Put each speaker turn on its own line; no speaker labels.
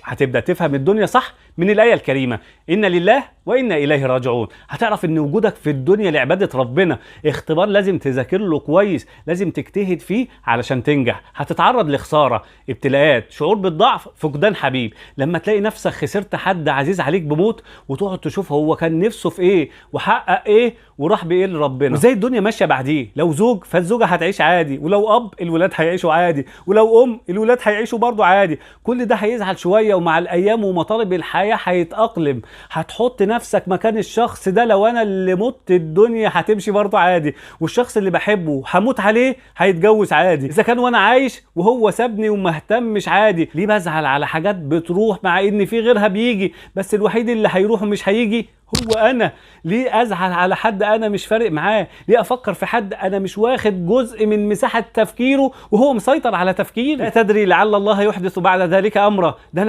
هتبدأ تفهم الدنيا صح من الآية الكريمة إن لله وإنا إليه راجعون. هتعرف إن وجودك في الدنيا لعبادة ربنا، اختبار لازم تذاكر له كويس، لازم تجتهد فيه علشان تنجح. هتتعرض لخسارة، ابتلاءات، شعور بالضعف، فقدان حبيب. لما تلاقي نفسك خسرت حد عزيز عليك بموت، وتقعد تشوف هو كان نفسه في ايه وحقق ايه وراح بايه لربنا، وازاي الدنيا ماشية بعديه. لو زوج فالزوجه هتعيش عادي، ولو اب الولاد هيعيشوا عادي، ولو ام الولاد هيعيشوا برضه عادي. كل ده هيزعل شوية، ومع الايام ومطالب الحياة هيتاقلم. هتحط نفسك مكان الشخص ده، لو انا اللي مت الدنيا هتمشي برضه عادي، والشخص اللي بحبه هموت عليه هيتجوز عادي، اذا كان وانا عايش وهو سابني وما اهتمش عادي. ليه بزعل على حاجات بتروح مع ان في غيرها بيجي، بس الوحيد اللي هيروح ومش هيجي هو انا؟ ليه ازعل على حد انا مش فارق معاه؟ ليه افكر في حد انا مش واخد جزء من مساحة تفكيره وهو مسيطر على تفكيري؟ لا تدري لعل الله يحدث بعد ذلك امرا. ده انا